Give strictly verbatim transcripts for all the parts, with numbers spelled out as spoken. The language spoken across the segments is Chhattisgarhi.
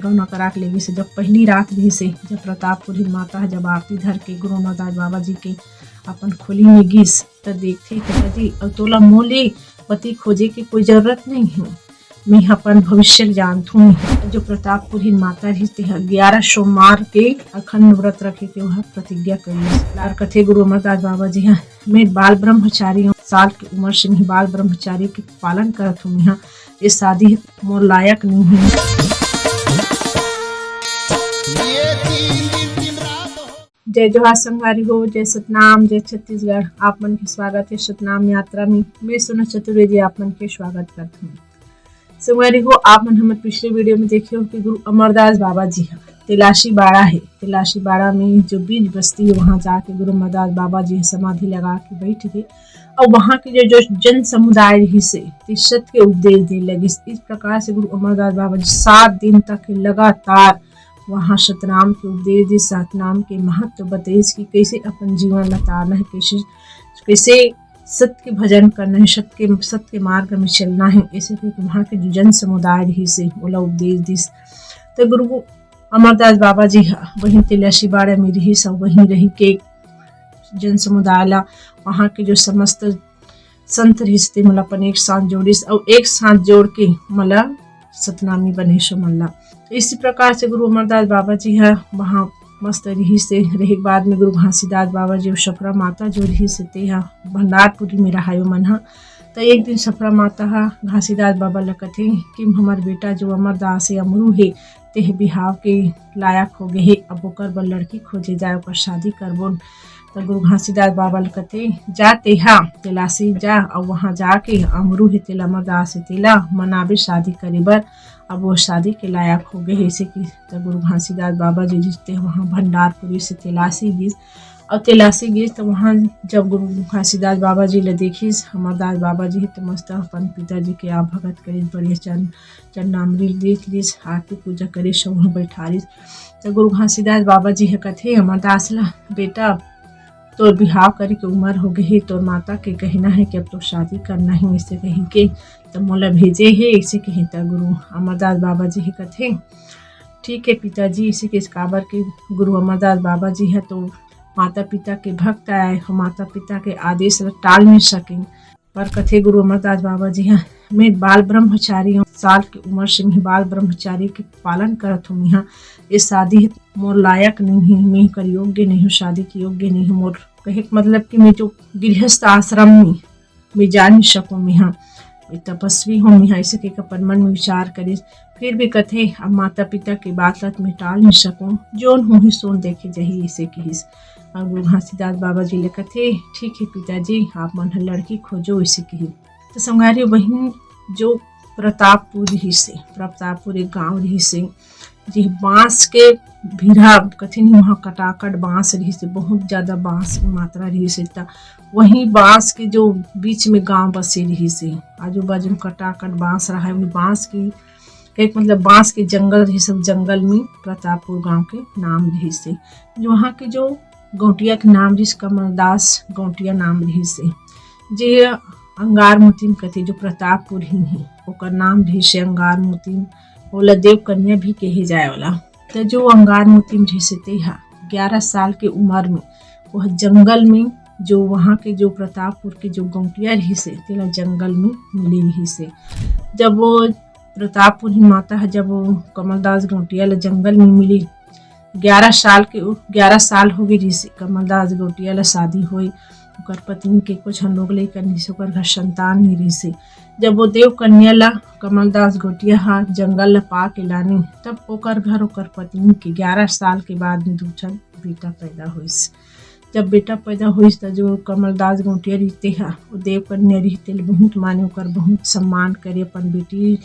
गौना करा के लेगिस। जब पहली रात रिहिस हे, जब प्रतापपुर ही माता ह जब आरती धर के गुरु अमरदास बाबा जी के अपन खोली में गिस, त देखथे, "पिताजी, अउ तोला मोले पति खोजे के कोई जरूरत नहीं हे, मैं अपन भविष्य ल जानथूं।" जो प्रतापपुर ही माता रिहिस, तेहा ग्यारह सोमवार के अखंड व्रत रखे के ओहा प्रतिज्ञा करिस। लार कथे गुरु अमरदास बाबा जी ह, "मैं बाल ब्रह्मचारी हूँ, साल के उम्र से मैं बाल ब्रह्मचारी के पालन करत हूँ, मैं ये शादी मोर लायक नहीं है।" जय जोहार संगवारी हो, जय सतनाम, जय छत्तीसगढ़। आप मन के स्वागत है सतनाम यात्रा में। मैं सोना चतुर्वेदी आप मन के स्वागत करत हूँ। संगवारी हो, आप मन हमर पिछले वीडियो में देखे हो कि गुरु अमरदास बाबा जी ह तेलासी बाड़ा है, तेलासी बाड़ा में जो बीज बस्ती है, वहाँ जाके गुरु अमरदास बाबा जी ह समाधि लगा के बैठ गए। और वहाँ के जो, जो जन समुदाय रहिस हे, ते सत के उपदेश दे लगिस। इस प्रकार से गुरु अमरदास बाबा जी सात दिन तक लगातार वहाँ सतनाम के उपदेश दिस, सतनाम के महत्व बतइस कि कैसे अपन जीवन ल तारना है, कैसे, कैसे सत के भजन करना है, सत के, सत के मार्ग में चलना है। ऐसे करके वहाँ के जो जन समुदाय रहिस हे, ओला उपदेश दिस। तो गुरु अमरदास बाबा जी ह वहीं तेलासी बाड़ा में रिहिस, अउ वहीं रही के जन समुदाय ला, वहाँ के जो समस्त संत रिहिस, ते मन ला अपन एक साथ जोड़िस, अउ एक साथ जोड़ के मन ला सतनामी बने सो मन ला। तो इसी प्रकार से गुरु अमरदास बाबा जी ह वहाँ मस्त रिहिस हे। रहे के बाद में गुरु घासीदास बाबा जी अउ सफरा माता जो रिहिस हे, ते ह भंडारपुरी में रहायो मन ह। तो एक दिन सफरा माता ह घासीदास बाबा ला कथे कि हमार बेटा जो अमरदास हे, अमरू हे, तेह बिहाव के लायक हो गए हे, अब ओकर बर लड़की खोजे जाए, ओकर शादी करबोन। त गुरु घासीदास बाबा ल कथे, "जा तेहा तेलासी जा, अउ वहाँ जाके अमरू हे तेला अमरदास हे तेला मनाबे शादी करे बर, अब वो शादी के लायक हो गए हे।" ऐसे कि त गुरु घासीदास बाबा जी जिसते वहाँ भंडारपुरी से तेलासी गिस, अउ तेलासी गिस त वहाँ जब गुरु घासीदास बाबा जी ल देखिस, अमरदास बाबा जी हे त मस्त अपन पिताजी के आ भगत करिस, बढ़िया चरण चरणामृत दे दिस, आरती पूजा करिस, वहाँ बैठारिस। त गुरु घासीदास बाबा जी ह कथे अमरदास ला, "बेटा, तोर बिहाव करे के उम्र हो गए हे, तोर माता के कहना है कि अब तो शादी करना है," ऐसे कही के त मोला भेजे हे, ऐसे कही। त गुरु अमरदास बाबा जी ह कथे, "ठीक है पिताजी," ऐसे के काबर के गुरु अमरदास बाबा जी ह तो माता पिता के भक्त आए, माता पिता के आदेश ला टाल नहीं सके। पर कथे गुरु अमरदास बाबा जी ह, "मैं बाल ब्रह्मचारी हूँ, साल के उम्र से मैं बाल ब्रह्मचारी के पालन करत हूँ। यहाँ ये शादी मोर लायक नहीं है, मैं कर योग्य नहीं हूँ, शादी के योग्य नहीं हूँ। मोर कहे के मतलब कि मैं जो गृहस्थ आश्रम में मैं जा नहीं सकूँ, मैं यहाँ मैं तपस्वी हूँ, मैं यहाँ," ऐसे के अपन मन में विचार करिस। फिर भी कथे, अब माता पिता के बात ला मैं टाल नहीं सकूँ, जोन होही सोन देखे जाही, ऐसे कहिस। अउ गुरु घासीदास बाबा जी ले कथे, "ठीक है पिताजी, आप मन ह लड़की खोजो," ऐसे कही। तो संगवारी बहिन, जो प्रतापपुर रिहिस हे, प्रतापपुर एक गांव रिहिस हे, जे बांस के भीरा कथिन, वहाँ कटाकट बांस रिहिस हे, बहुत ज्यादा बांस की मात्रा रिहिस हे। त वही बांस के जो बीच में गांव बसे रिहिस हे, आजू बाजू में कटाकट बांस रहा है, उन बांस की एक मतलब बांस के जंगल रहिस, सब जंगल में प्रतापपुर गांव के नाम रहिस हे। जो वहाँ के जो गौंटिया के नाम रहिस कमलदास गौंटिया नाम रहिस हे, जे अंगार मोतिम कथे जो प्रतापपुर ही हे, ओकर नाम रहिस हे अंगार मोतिम, ओला देव कन्या भी कहे जाए वाला। त जो अंगार मोतिम रहिस हे, तेहा ग्यारह साल के उम्र में वह जंगल में जो वहाँ के जो प्रतापपुर के जो गौंटिया रहिस हे, तेला जंगल में मिले रहिस हे। जब वो प्रतापपुर ही माता ह जब वो कमलदास गौंटिया ला जंगल में मिली, ग्यारह साल के, ग्यारह साल हो गए रिहिस हे कमलदास गौंटिया ला शादी होए। ओकर पत्नी के कुछ हम लोग लेकर नहीं से, ओकर घर संतान नहीं रिहिस हे। जब वो देव कन्या ला कमलदास गौंटिया हा जंगल ला पा के लानी, तब ओकर घर ओकर पत्नी के ग्यारह साल के बाद में दू ठन बेटा पैदा होइस। जब बेटा पैदा होइस, त जो कमलदास गौंटिया रहिस तेहा, वो देव कन्या रहिस तेला बहुत माने, ओकर बहुत सम्मान करे, अपन बेटी,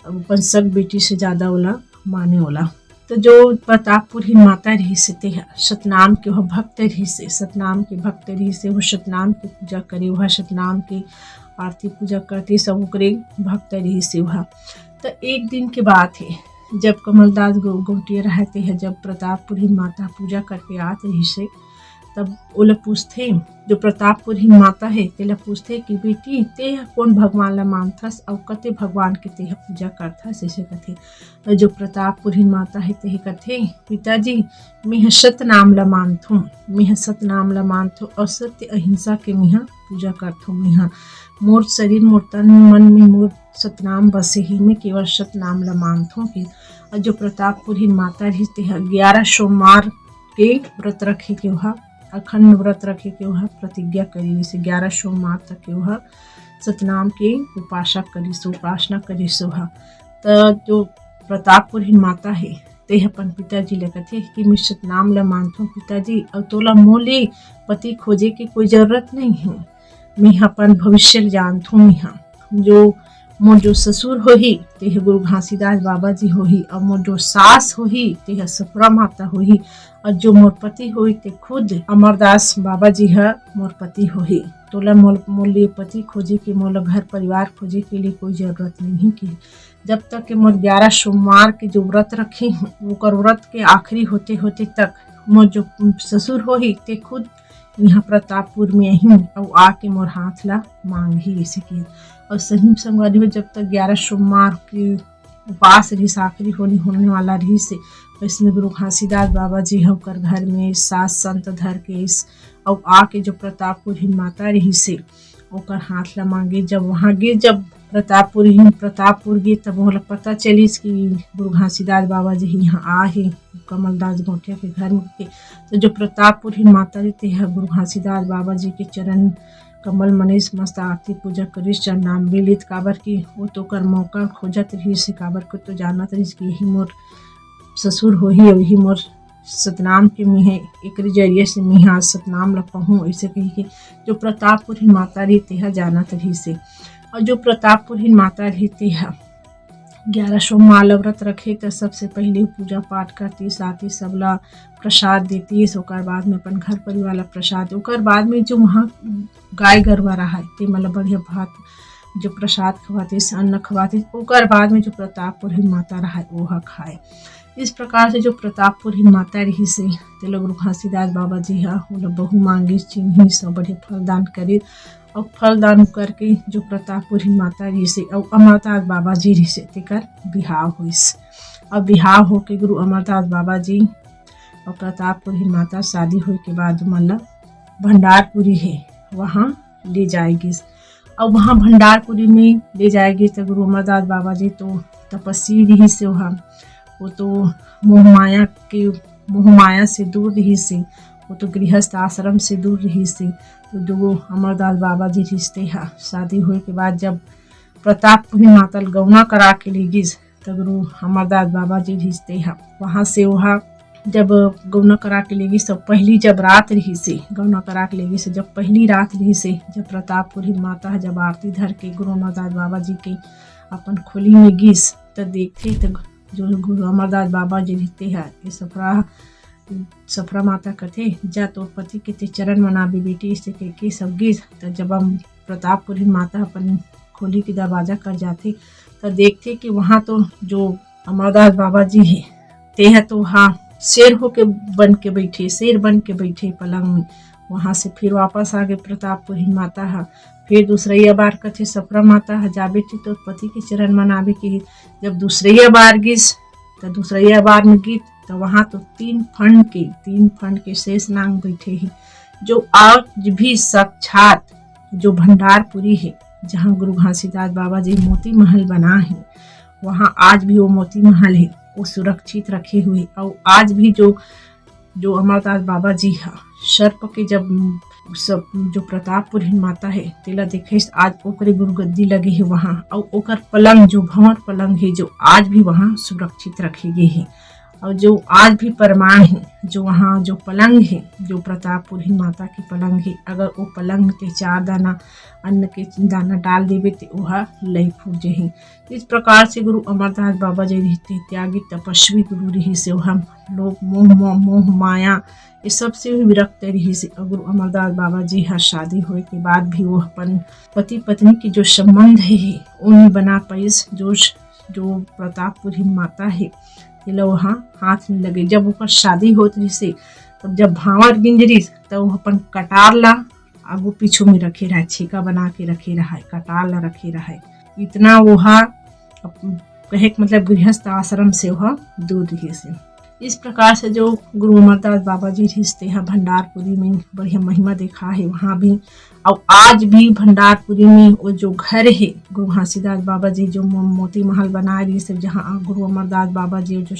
अपन सग बेटी से ज्यादा ओला माने ओला। तो जो प्रतापपुर ही माता रहिस हे, तेहा सतनाम के वह भक्त रहिस हे, सतनाम के भक्त रहिस हे, वो सतनाम के पूजा करे, वह सतनाम के आरती पूजा करते, सब ओकरे भक्त रहिस हे वह। तो एक दिन के बात है, जब कमलदास गौ-, गौंटिया रहे, तेहा जब प्रतापपुर ही माता पूजा करके आत रहिस हे, तब ओला पूछथे, जो प्रतापपुरहिन माता हे, तेला पूछथे कि बेटी, तेंह कोन भगवान ला मानथस अउ कते भगवान के तेंह पूजा करथस, अइसे कथे। त जो प्रतापपुरहिन माता हे, तेंह कथे, पिताजी, मेंह सतनाम ला मानथों, मेंह सतनाम ला मानथों अउ सत्य अहिंसा के मेंह पूजा करथों। मेंह, मोर शरीर, मोर तन मन में मोर सतनाम बसे हे, मैं केवल सतनाम ला मानथों कि। अउ जो प्रतापपुरहिन माता रहिस, तेंह ग्यारह सोमवार के व्रत रखे के ओहा, अखंड व्रत रखे के ओहा प्रतिज्ञा करिस, ग्यारह सोमवार तक के ओहा सतनाम के उपासक करिस, उपासना करिस ओहा। त जो प्रतापपुरहिन माता हे, तेंह अपन पिताजी ले कथे कि मैं सतनाम ल मानथों पिताजी, अउ तोला मोले पति खोजे के कोई जरूरत नहीं हे। मैं अपन भविष्य ल जानथों। मैं जो मोर जो ससुर होही, तेह गुरु घासीदास बाबा जी होही, अउ मोर जो सास होही, तेह सफरा माता होही, अउ जो मोर पति होही, ते खुद अमरदास बाबा जी ह मोर पति होही। तोला मोर, मोर लिए पति खोजे के, मोला घर परिवार खोजे के लिए कोई जरूरत नहीं हे कि। जब तक के मोर ग्यारह सोमवार के जो व्रत रखे हूँ, ओकर व्रत के आखिरी होते होते तक मोर जो ससुर होही, ते खुद यहाँ प्रतापपुर में आही अउ आके मोर हाथ ला मांगही, ऐसे कि। अउ सही संगवारी हो, जब तक ग्यारह सोमवार के उपास रहिस, आखिरी होने, होने वाला रहिस, वैसने गुरु घासीदास बाबा जी ह ओकर घर में सात संत धर के इस, अउ आके जो प्रतापपुरहिन माता रहिस, ओकर हाथ ला मांगे। जब वहाँ गे, जब प्रतापपुरहिन, प्रतापपुर गे, तब ओला पता चलिस कि गुरु घासीदास बाबा जी यहाँ आ हे, कमलदास गौंटिया के घर में के। तो जो प्रतापपुरहिन माता जी, तेह गुरु घासीदास बाबा जी के चरण कमल मनीष मस्त आरती पूजा करिस, चरणाम बिलित, काबर कि वो तो ओकर मौका खोजत रहिस, काबर कि तो जानत रहिस कि यही मोर ससुर होही, यही मोर सतनाम के मेंह, एकरे जरिए से मेंह आज सतनाम ल पाहूँ, ऐसे कही के जो प्रतापपुरहिन माता रही, तेह जानत रहिस। अउ जो प्रतापपुरहिन माता रही, तेह ग्यारह सोमवार ल व्रत रखे, त सबसे पहले पूजा पाठ करतीस, आतीस, सबला प्रसाद देतीस, ओकर बाद में अपन घर परिवार ला प्रसाद, ओकर बाद में जो वहाँ गाय गरवा रहाय, ते मन ला बढ़िया भात, जो प्रसाद खवातीस, अन्न खवातीस, ओकर बाद में जो प्रतापपुरहिन माता रहाय, ओह खाय। इस प्रकार से जो प्रतापपुरहिन माता रहिस, तेला गुरु घासीदास बाबा जी ह ओला बहू मांगिस, चिन्हिस अउ बढ़िया फलदान करिस। अउ फलदान करके जो प्रतापपुरहिन माता रहिस अउ अमरदास बाबा जी रहिस, तेकर बिहाव होइस। अउ बिहाव होके गुरु अमरदास बाबा जी अउ प्रतापपुरहिन माता शादी होए के बाद मन ल भंडारपुरी हे, वहाँ ले जाए गिस। अउ वहाँ भंडारपुरी में ले जाए गिस, त गुरु अमरदास बाबा जी तो तपस्वी रहिस, ओहा, वो तो मोह माया के, मोह माया से दूर रहिस, वो तो गृहस्थ आश्रम से दूर रहिस। तो जो अमरदास बाबा जी रहिस, तेह शादी होए के बाद जब प्रतापपुरी माता ल गौना करा के ले गिस, त गुरु अमरदास बाबा जी रहिस, तेह वहाँ से ओहा जब गौना करा के ले गिस, तब पहली जब रात रहिस, गौना करा के ले गिस, जब पहली रात रहिस, जब प्रतापपुरहिन माता ह जब आरती धर के गुरु अमरदास बाबा जी के अपन खोली में गिस, त देखथे त जो गुरु अमरदास बाबा जी रहिस, तेह ये सफरा, सफरा माता कथे, "जा तोर पति के ते चरण मनाबे बेटी," ऐसे कहिके सब गिस। त जब हम प्रतापपुरहिन माता अपन खोली के दरवाजा कर जाथे, त देखथे कि वहाँ तो जो अमरदास बाबा जी हे, तेह तो हा शेर होके बन के बैठे, शेर बन के बैठे पलंग में। वहाँ से फिर वापस आ गे प्रतापपुरहिन माता ह। फिर दूसरइया बार कथे, "सफरा माता ह, जा बेटी, तोर पति के चरण मनाबे के हे।" जब दूसरइया बार गिस, त दूसरइया बार में गिस, त वहाँ तो तीन फंड के, तीन फंड के शेष नांग बैठे हे, जो आज भी साक्षात जो भंडारपुरी हे, जहाँ गुरु घासीदास बाबा जी मोती महल बना हे, वहाँ आज भी वो मोती महल हे, वो सुरक्षित रखे हुए। अउ आज भी जो, जो अमरदास बाबा जी ह सर्प के जब सब जो प्रतापपुरहिन माता हे, तेला देखे, आज ओकरे गुरुगद्दी लगे हे वहाँ, अउ ओकर पलंग, जो भंवर पलंग हे, जो आज भी वहाँ सुरक्षित रखे गे हे। अउ जो आज भी प्रमाण हे, जो वहाँ जो पलंग हे, जो प्रतापपुरहिन माता के पलंग हे, अगर वो पलंग में ते चार दाना अन्न के दाना डाल देबे, ते ओहा लई फूट जही। इस प्रकार से गुरु अमरदास बाबा जी रहिस, ते त्यागी तपस्वी गुरु रहिस, ओहा लोभ, मोह, मोह, मोह माया, ये सब से भी विरक्त रहिस। अउ गुरु अमरदास बाबा जी ह शादी होए के बाद भी वो अपन पति पत्नी के जो संबंध हे, वो नहीं बना पाइस। जो, जो प्रतापपुरहिन माता हे, तेला वहाँ हाथ नहीं लगे। जब ओकर शादी होत रहिस, तब जब भांवर गिंजरिस, तब वो अपन कटार ला आगू पीछू में रखे रहय, छेका बना के रखे रहय, कटार ला रखे रहय। इतना वो हा अप-, कहे के मतलब गृहस्थ आश्रम से वो दूर रहिस हे। इस प्रकार से जो गुरु अमरदास बाबा जी रहिस, तेहा भंडारपुरी में बढ़िया महिमा देखा हे वहाँ भी। और आज भी भंडारपुरी में वो जो घर हे गुरु घासीदास बाबा जी जो मो-, मोती महल बनाए रहिस हे, जहाँ गुरु अमरदास बाबा जी जो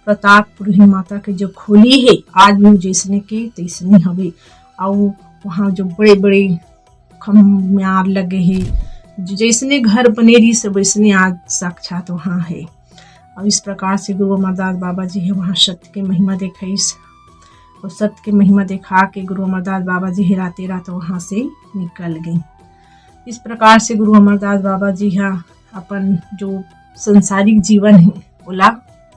प्रताप पुरहिन माता के जो खोली हे, आज भी जैसने के तैसने हवे। और वहाँ जो बड़े बड़े खम्यार लगे हे, जो जैसने घर बने रहिस हे वैसने आज साक्षात वहाँ हे। और इस प्रकार से गुरु अमरदास बाबा जी हे वहाँ सत्य के महिमा देखाइस। और सत्य के महिमा देखा के गुरु अमरदास बाबा जी हे राते रात वहाँ से निकल गए। इस प्रकार से गुरु अमरदास बाबा जी हा अपन जो संसारिक जीवन हे ओला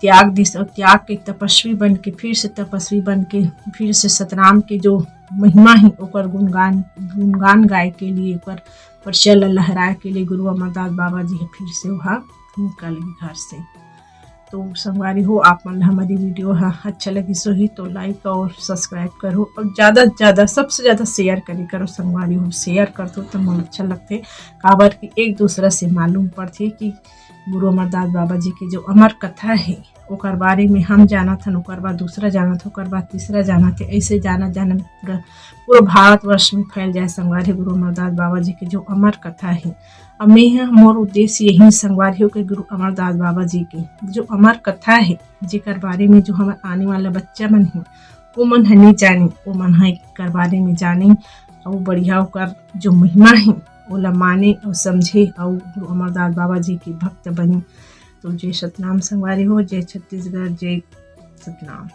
त्याग दिस और त्याग के तपस्वी बन के, फिर से तपस्वी बन के, फिर से सतनाम के जो महिमा हे ओकर गुणगान, गुणगान गाए के लिए, ओकर परिचय ला लहराए के लिए गुरु अमरदास बाबा जी हे फिर से वहाँ निकल गए घर से। तो संगवारी हो, आप मन ला हमारी video हा अच्छा लगिस होही तो like और subscribe करो और ज़्यादा से ज़्यादा, सबसे ज़्यादा share करे करो संगवारी हो। Share करथो तो मोला अच्छा लगथे, काबर कि एक दूसरा से मालूम पड़थे कि गुरु अमरदास बाबा जी के जो अमर कथा हे ओकर बारे में हम जानत हन, ओकर बाद दूसरा जानत हे, ओकर बाद तीसरा जानत हे, ऐसे जानत जानत पूरा, पूरा भारतवर्ष में फैल जाए संगवारी गुरु अमरदास बाबा जी के जो अमर कथा हे। अब मैं ह, मोर उद्देश्य यही संगवारी हो कि गुरु अमरदास बाबा जी के जो अमर कथा हे, जेकर बारे में जो हमर आने वाला बच्चा मन हे, वो मन ह नहीं जाने, वो मन ह एकर बारे में जाने, और बढ़िया ओकर जो महिमा हे ओला माने और समझे और गुरु अमरदास बाबा जी के भक्त बने। तो जय सतनाम संगवारी हो, जय छत्तीसगढ़, जय सतनाम।